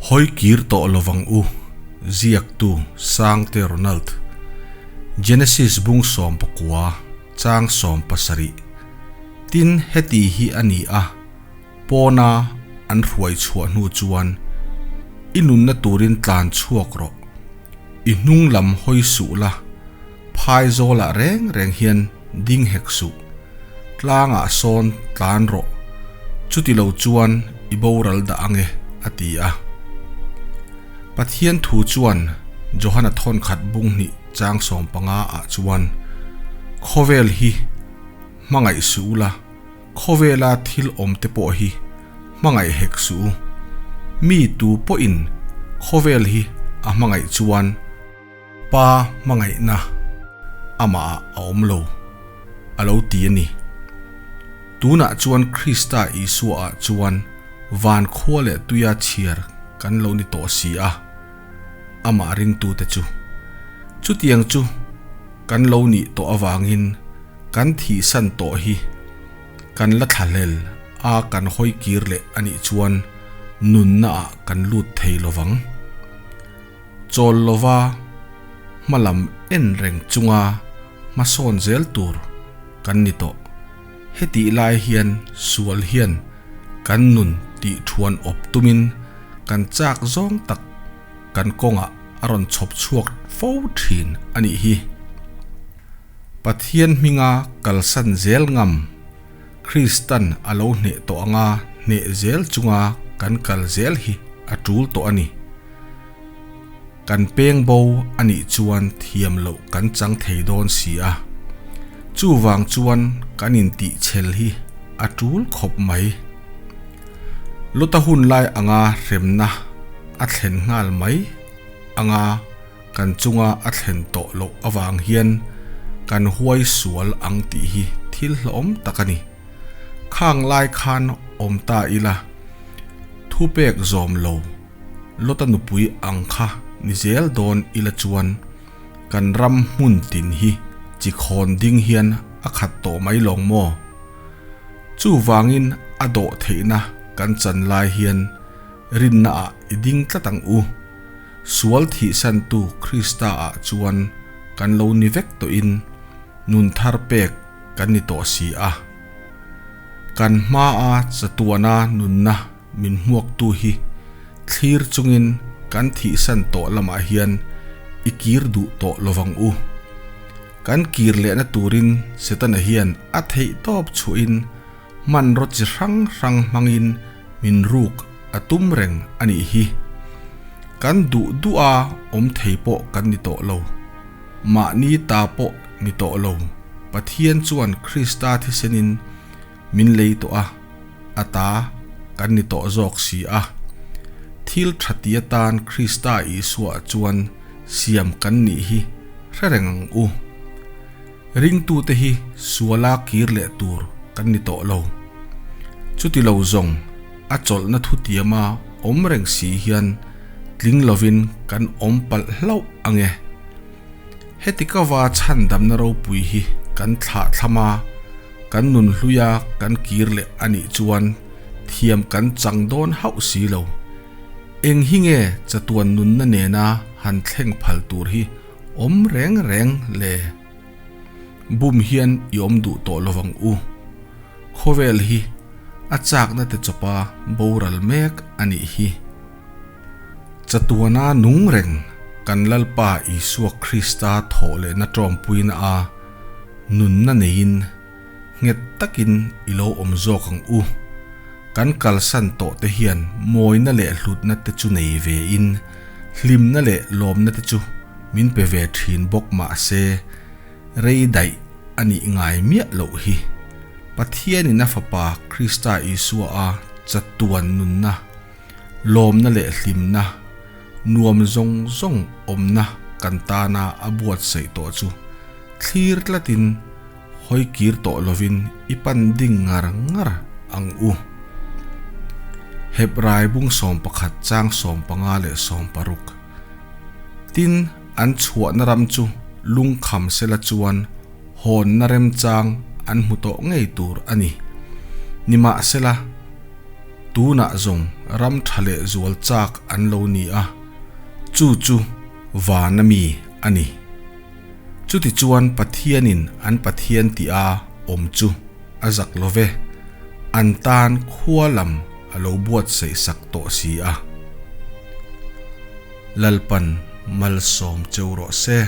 Hawi kir tawh lovang u, ziaktu Sangte Ronald. Genesis bung 19, chang 17. Tin, heti hi a ni a, pawna an hruai chhuah hnu chuan i nunna turin tlan chhuak rawh, i hnung lam hawi suh la, phai zawlah reng reng hian ding hek suh, tlangah sawn tlan rawh, chuti lo chuan i boral dah ang e, a ti a. Pathian thu chuan Johana thawnkhat bung hnih chang 15 ah chuan, Khawvel hi hmangaih suh ula, Khawvela thil awm te pawh hi hmangaih hek suh u. Mi tu pawhin khawvel hi a hmangaih chuan Pa hmangaihna amah ah a awm lo, a lo ti a ni. Tunah chuan Krista Isua ah chuan van khua leh tuia chhiar kan lo ni tawh si a, amah ringtute chu. Chutiang chu kan lo nih tawh avangin kan thihsan tawh hi kan la thlahlel a kan hawi kir leh a nih chuan nunna ah kan lut thei lovang. Chawl lova hmalam en reng chunga hmasawn zel tur kan ni tawh. Hetih lai hian sual hian kan nun tih thuan awp tumin kan chak zawng tak kan kawngah a rawn chhawp chhuak fo thin a nih hi. Pathian hminga kalsan zel ngam Kristan a lo hneh tawh anga hneh zel chunga kan kal zel hi a tul tawh a ni. Kan peng bo a nih chuan thiam loh kan chang thei dawn si a, chuvang chuan kan intih chhel hi a tul khawp mai. Lota hun lai anga hremna a thlen nghal mai anga kan chunga a thlen tawh loh avang hian kan huai sual ang tih hi thil hlawm tak a ni. Khang lai khan awm ta ila, thupek zawm lo Lota nupui ang kha ni zel dawn ila chuan kan ram hmun tin hi chi khawn ding hian a khat tawh mai lawng maw? Chuvangin a dawh theihna kan chan lai hian rinna ah i ding tlat ang u. Sual thihsantu Krista ah chuan kan lo ni vek tawhin nun thar pek kan ni tawh si a. Kan hmaa chatuana nunna min hmuaktu hi thlir chungin kan thihsan tawh lamah hian i kir duh tawh lovang u. Kan kir lehna turin Setana hian a theih tawp chhuahin hmanraw chi hrang hrang hmangin min ruk a tum reng a nih hi. Kan duh duh a awm thei pawh kan ni tawh lo. Mahni ta pawh ni tawh lo. Pathian chuan Krista thisenin min lei tawh a, a ta kan ni tawh zawk si a. Thil tha ti atan Krista Isua chuan siam kan nih hi hre reng ang u. Ringtute hi suala kir leh tur kan ni tawh lo. Chuti lo zawng a chawlhna thutiama awm reng si hian tling lovin kan awm palh hlauh ang e. Heti ka va chhandamna ropui hi kan thlah thlam a, kan nun hluia kan kir leh a nih chuan thiam kan chang dawn hauh si lo. Eng hi nge chatuan nunna nena han thleng phal tur hi awm reng reng le? Bum hian i awm duh tawh lovang u. Khawvel hi a chakna te chawpa boral mek a nih hi. Chatuana nung reng kan Lalpa Isua Krista thawh lehna tawngpuina a nunna neiin nghet takin i lo awm zawk ang u. Kan kalsan tawh te hian mawina leh hlutna te chu nei ve in hlimna leh lawmna te chu min pe ve thin bawk mah se rei daih a nih ngai miah loh hi. Pathianin a Fapa Krista Isua a chatuan nunna Lawmna leh hlimna, nuam zawng zawng awmna kan tana a buatsaih tawh chu thlir tlatin hawi kir tawh lovin i pan ding ngar ngar ang u. Hebrai bung 11 chang 15 leh 16. Tin, an chhuahna ram chu lungkham sela chuan hawnna remchang an hmu tawh ngei tur a ni. Nimahsela. Tunah zawng ram tha leh zual chak an lo ni a, chu chu vana mi a ni. Chutichuan Pathianin an Pathian tih a awm chu a zak lo ve, an tan khua lam a lo buatsaih sak tawh si a. Lalpan malsawm cheu rawh se.